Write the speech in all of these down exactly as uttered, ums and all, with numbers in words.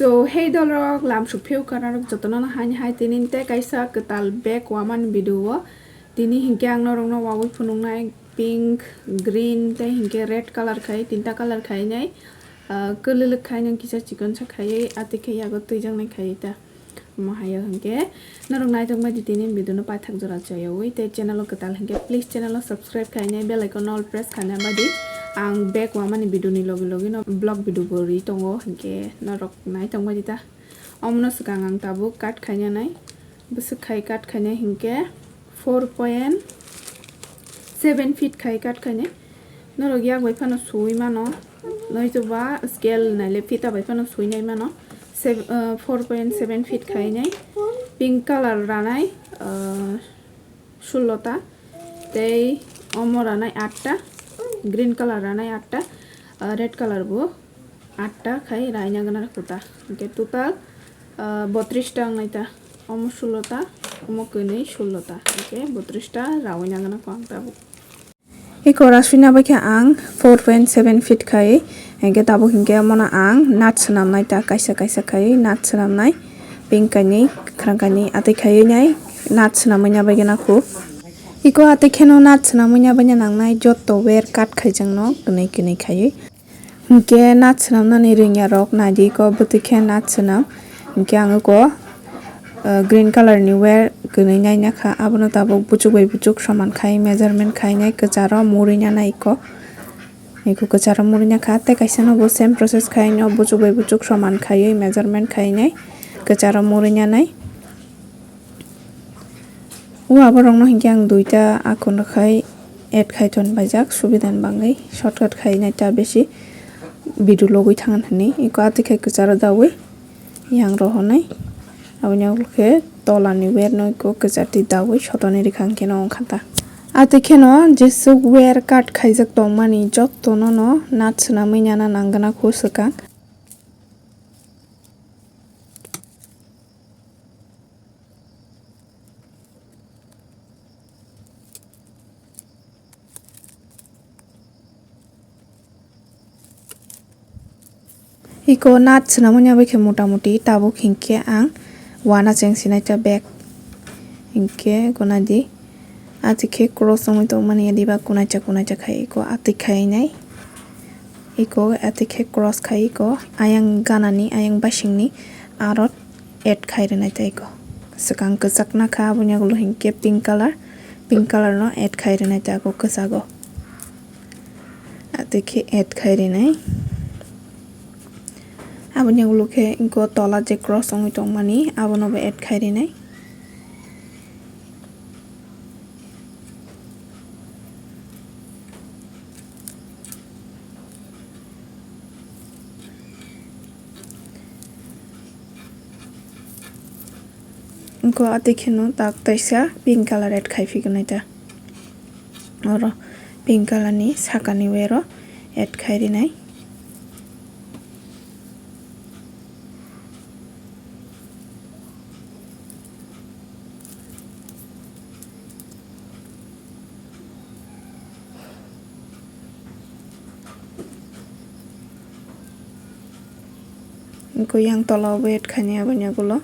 So, hey dolrok, lam sukphiyokha norok jotono no haini hai tini tei kaisa kwtal bag wamani video o. Tini hinkhe ang norokno wawi phunuknai pink, green tei hinkhe red colour khai, tinta colour khainai, ah, kwlwlwk khai nang kisa chikonsa khaiwi, atwikhe yago twijaknai khaiwi ta. Omo haio hinkhe norok naithok bai di tini video no paithak jora chayawi tei channel o kwtal hinkhe please channel o subscribe khainai bell icon all press khaina bai di. Ang bag wamani video ni logi logi no vlog video bo ri tongo hinkhe norok naithok bai di ta. Omono swkang ang tabuk cut khainanai. Bwswk khai cut khainai hinkhe four point seven feet khai cut khainai. Norok yak bai phano suwi mano. Noito ba scale naile fita bai phano suwi nai mano. Sev-, uh, four point seven feet khainai. Pink colour ranai, uh, sullo ta. Tei omo ranai atta. Green colour ranai atta. Uh, red colour bo atta khai raina gana kuta. Hinkhe total, ah, botris ta wngnai ta. Omo sullo ta, omo kwnwi sullo ta. Hinkhe botris ta rawi na gana kho ang tabuk. Eko rasui na bai khe ang four point seven feet khai. Hinkhe tabuk hinkhe omono ang nut swnam nai ta kaisa kaisa khai nut swnam nai. Pink kainwi, kwkhwrang kainwi atwi khaiwi nai nut swnamwi na bai gana kho. Eko atwi kheno nut swnamwi na bai na nangnai jotto wire cut khaijakno kwnwi kwnwi khaiwi. Hinkhe nut swnamnani rwngya rok naidi eko bwtwi khe nut swnam. Hinkhe ang eko, uh, green colour ni wire kwnwi naina kha. Abono tabuk buchuk bai buchuk soman khai measurement khainai kwcharo murui nana eko. Eko kwcharo murui na kha tei kaisa no bo same process khai no buchuk bai buchuk soman khaiwi measurement khainai kwcharo murui nanai. O aborokno hinkhe ang duita akon rwkhai add khai ton paijak subidani bagwi shortcut khainai ta besi video logwi thangan hwnwi eko atwi khai kwcharo dawi yang rohornai aboni ulo khe tolani wire no eko kwchati dawi sotoni rikha hinkhe no wngkha ta. Atwi kheno jeswk wire cut khaijak tongmani jottono no nut swnamwi nana nangana kho swkang. Eko nut swnamwi ya bai khe mota moti tabuk hinkhe ang wana cheng sinai ta bag hinkhe gona di. Atwi khe cross wngwi tongmani ya diba kunaisa kunaisa khai eko atwi khainai. Eko atwi khe cross khai eko ayang ganani ayang basingni aro add khai rwnai ta eko. Swkang kwchak nakha aboni ulo hinkhe pink colour, pink colour no add khai rwnai ta eko kwchago. Atwi khe add khai rwnai. Aboni ulo khe eko tola je cross wngwi tongmani abono bo add khai rwnai. Eko atwi kheno tak taisa pink colour add khai phi gwnai ta. Oro pink colour ni sakani wire o add khai rinai. Eko yang tola o bo add khainai aboni ulo.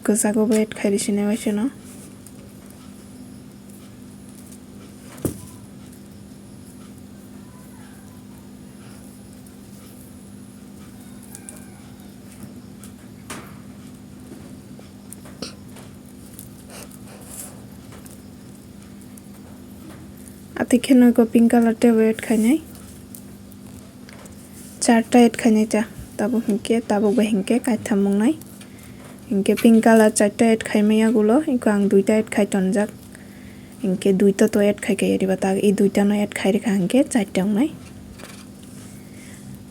Kwchak o bo add khai rwsini waisano. Atwi kheno eko pink colour tei bo add khainai. Charta add khainai ta. Tabuk hinkhe, tabuk bai hinkhe kaitham wngnai. Hinkhe pink colour charta add khaimaya ulo, eko ang duita add khai tonjak. Hinkhe duita to add khai kaya diba tak, e duita no add khai rikha hinkhe charta wngnai.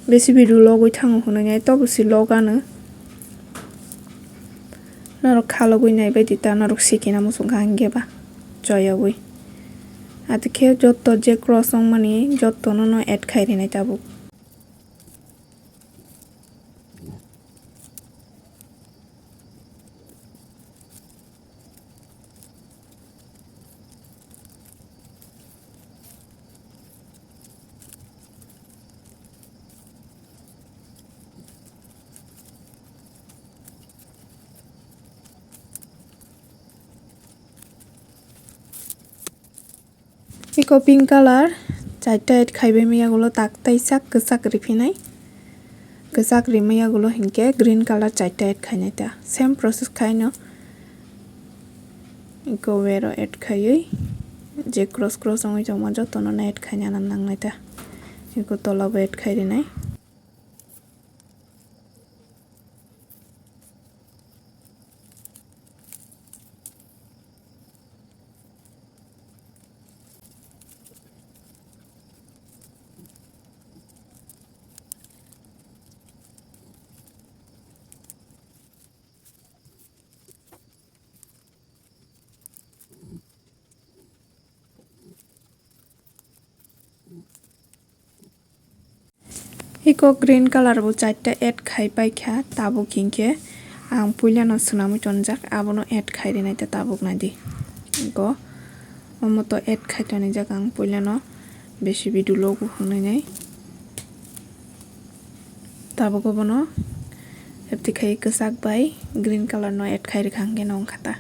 Besi video logwi thango hwnwi nai, tobo si log ano. Norok khalogwi nai bai di ta, norok sikina muchung kha hinkhe ba choyawi. Atwi khe jotto je cross wngmani jotto no no add khai rinai tabuk. Iko pink colour chaita add khaibai maya gulo tak taisa kwchak riphinai. Kwchak rimaya gulo hinkhe green colour chaita add khainai ta. Same process khaino. Iko wero add khaiwi je cross cross wngwi tongma jotono add khaina nangnai ta. Iko tolabo add khai rinai. Iko green colour bo charta add khai paikha, tabuk hinkhe ang puilano swnamwi tonjak, abono add khai rinai ta tabuk naidi. Iko omo to add khai tonijak ang puilano, besi video logo hwnwi nai. Tabuk obono hepti khai kwchak bai green colour no add khai rikha hinkhe no wngkha ta.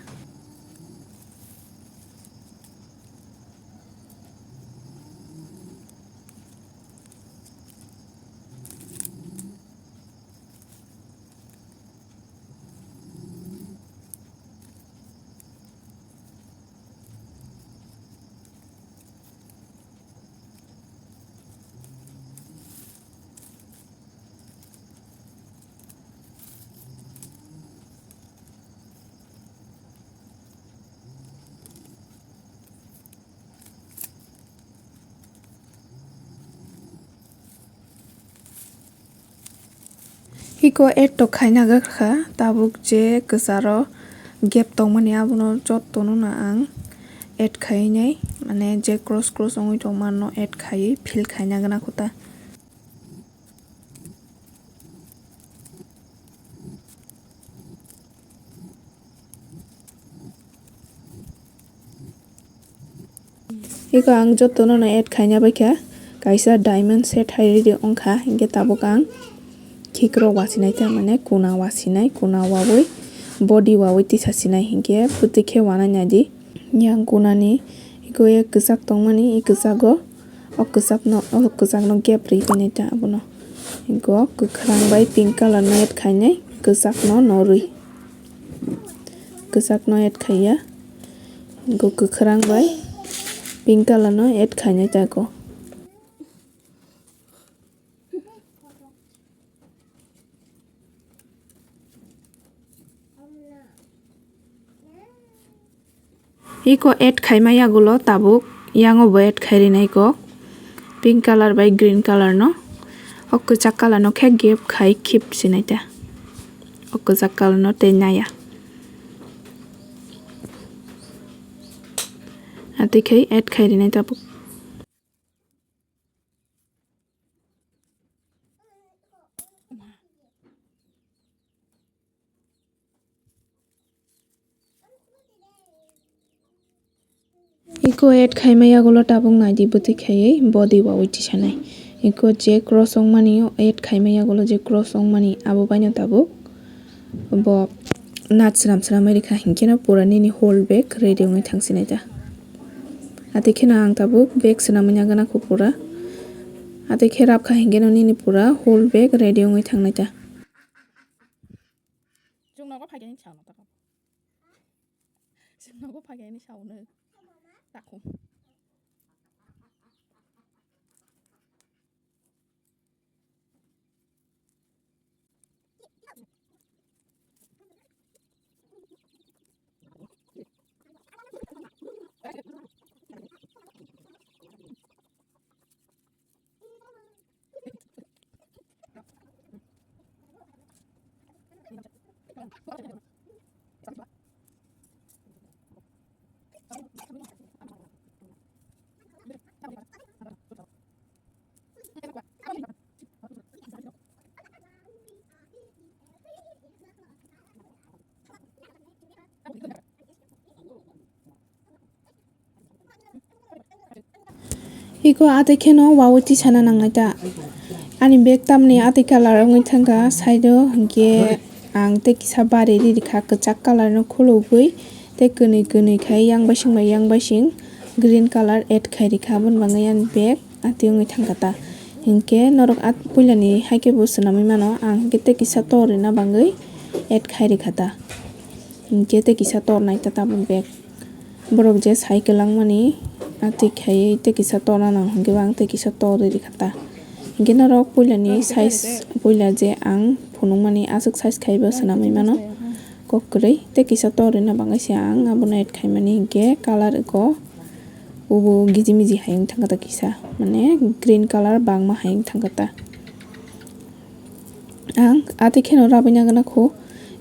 Iko add to khaina gakha, tabuk je kwcharo gap tongmani abono jotono no ang add khainai, mane je cross cross wngwi tongmano add khaiwi fill khaina gana kho ta. Iko ang jotono no add khaina baikha, kaisa diamond set hai ready wngkha, hinkhe tabuk ang khikrok wasinai ta, mane kuna wasinai, kuna wawi body wawi tisa sinai, hinkhe bwtwi khe wanai naidi. Yang kunani iko ye kwchak tongmani, i kwchago, o kwchakno, o kwchakno gap rwi tonwi ta abono. Iko kwkhwrang bai pink colour no add khainai, kwchakno norwi. Kwchakno add khaiya. Iko kwkhwrang bai pink colour no add khainai ta iko. Iko add khaima yagulo tabuk yango bo add khai rinai kok pink colour bai green colour no. O kwchak colour no khe gap khai khip sinai ta. O kwchak colour no tei naya. Atwi khai add khai rinai tabuk. Iko add khaima yagulo tabuk naidi bwtwi khaiwi body wawi tisanai. Iko je cross wngmani add khaima yagulo je cross wngmani abo baino tabuk. Bo nat swnam swnam bai rikha hinkhe no pura nini whole bag ready wngwi thang sinai ta. Atwi kheno ang tabuk bag swnamwi nagana kho pura. Atwi khe rap kha hinkhe no nini pura whole bag ready wngwi thangnai ta. Chwng nogo phai khe ni sao no ta kho. Chwng nogo phai khe ni sao no ta kho. Iko atwi kheno wawi tisana nangnai ta. Ani bag tamni atwi colour wngwi thangkha side o, hinkhe ang tei kisa bari riri kha kwchak colour no khulugwi tei kwnwi kwnwi khai yang baising bai yang baising green color add khai rikha, aboni bagwi ani bag ati wngwi thangkha ta. Hinkhe norok at-, puilani haikhe bo swnamwi mano, ang hinkhe tei kisa tor rina bagwi add khai rikha ta. Hinkhe tei kisa tor nai ta tabuk bag. Borok je sai kwlangmani, ati khaiwi tei kisa torna nang hinkhe bo ang tei kisa torwi rikha ta. Hinkhe norok puilani size, puila je ang phunukmani aswk size khaibo swnamwi mano. Kok kwrwi tei kisa torina bagwi se ang abono add khaimani hinkhe color eko ubo giji miji hai wng thangkha ta kisa, mane green color bangma hai wng thangkha ta. Ang ati kheno rabwi nagana kho,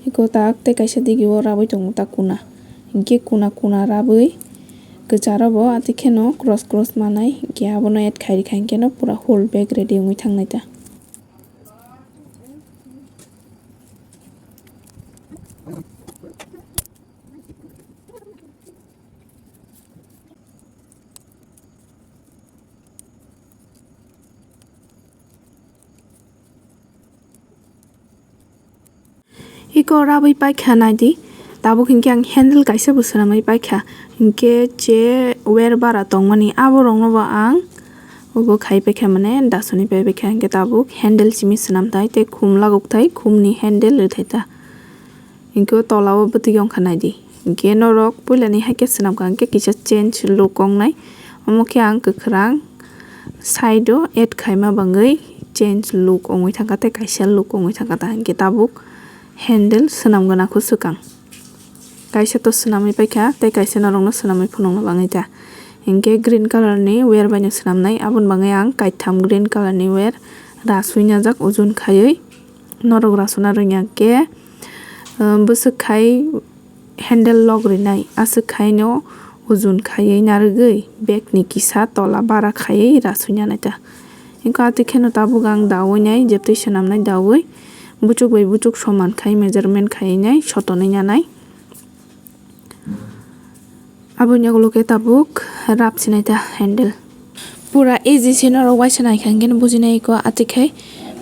eko tak tei kaisa digi o rabwi tongo ta kuna. Hinkhe kuna kuna rabwi kwcharo bo ati kheno cross cross manai, hinkhe abono add khairikha hinkhe no pura whole bag ready wngwi thangnai ta. Iko rabwi paikha naidi, tabuk hinkhe ang handle kaisa bo swnamwi paikha, hinkhe je wer bara tongmani aborokno bo ang ubo khai paikha, mane dasuni pai paikha, hinkhe tabuk handle simi swnamthai tei khum lagokthai, khumni handle rwthaita. Hinkhe o tola o bwtwi wngkha naidi. Hinkhe norok puilani haikhe swnamkha hinkhe kisa change look wngnai. Omo khe ang kwkhwrang side o add khaima bagwi change look wngwi thangkha tei kaisa look wngwi thangkha ta. Hinkhe tabuk handle swnam gwnang kho swkang. Kaisa to swnamwi paikha tei kaisa norokno swnamwi phunukna bagwi ta. Hinkhe green color ni wer bai no swnamnai, aboni bagwi ang kaitham green color ni wer rasui najak ujun khaiwi. Norok rasuna rwngya khe, ah, bwswk khai handle lock rinai, aswk khai no ujun khaiwi narwgwi bag ni kisa tola bara khaiwi rasui nanai ta. Hinkhe ati kheno tabuk ang dawi nai, jebtwi swnamnai dawi, buchuk bai buchuk soman khai measurement khaiwi nai, sotonwi nanai. Aboni ulo khe tabuk rap sinai ta handle. Pura easy se norok waisa naikha hinkhe no bujinai iko ati khai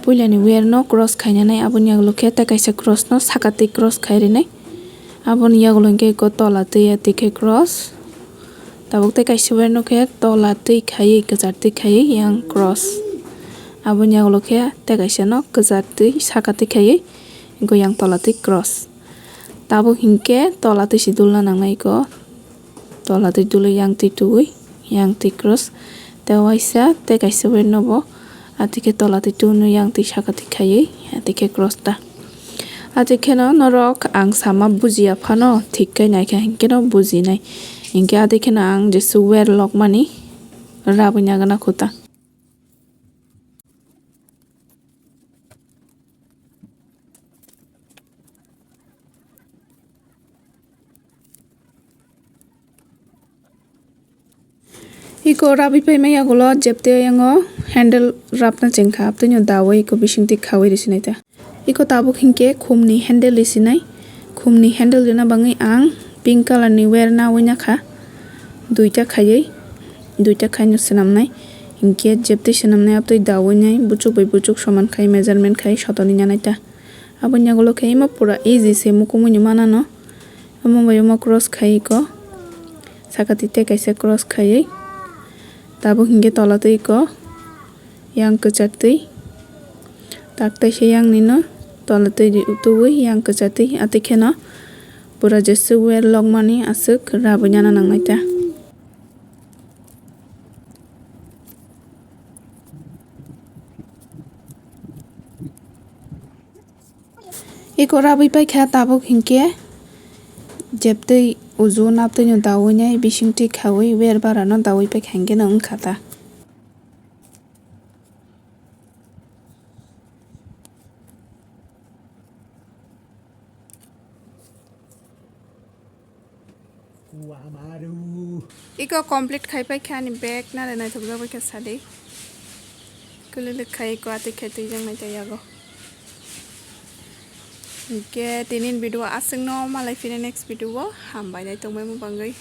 puilani wer no cross khainanai, aboni ulo khe tei kaisa cross no saka twi cross khai rinai. Aboni yagulo hinkhe iko tola twi ati khai cross. Tabuk tei kaisa wer no khe tola twi khaiwi kwchar twi khaiwi yang cross. Aboni yagulo khe tei kaisa no kwchar twi saka twi khaiwi iko yang tola twi cross. Tabuk hinkhe tola twi si dulna nangnai iko. Tola twi dului yang twi tubui, yang twi cross. Tei waisa tei kaisa bai nobo. Ati khe tola twi tubui no yang twi saka twi khaiwi, ati khe cross ta. Ati kheno norok ang sama bujiya phano thik khe naikha hinkhe no bujinai. Hinkhe ati kheno ang jesu wer lokmani rabwi nagana khuta. Iko rabwi paima yagulo jebte yango handle rabna chengkha, abtwino dawi iko bisingtwi khawi risinai ta. Iko tabuk hinkhe khumni handle risinai. Khumni handle rina bagwi ang pink color ni wer nawi nakha. Duita khaiwi, duita khaino swnamnai. Hinkhe jebtwi swnamnai abtwi dawi nai, buchuk bai buchuk soman khai measurement khai sotoni nanai ta. Aboni yagulo khe imo pura easy se mukumui ni manano. Omo bai omo cross khai iko. Saka twi tei kaisa cross khaiwi. Tabuk hinkhe tola twi iko. Yang kwchar twi. Tak taisa yang nino tola twi tubui yang kwchar twi. Atwi kheno pura jesu wer lokmani aswk rabwi nana nangnai ta. Iko rabwi paikha tabuk hinkhe jebtwi uju naptwino dawi nai bisingtwi khawi wer barano dawi paikha hinkhe no wngkha ta. Iko complete khai paikha ani bag nare naithok jagwi khe sadi. Kwlwlwk khai iko atwi khe twijak nai tei yago. Hinkhe tini ni video aswkno malai phino next video o hambai nai tongbaimo bangwi.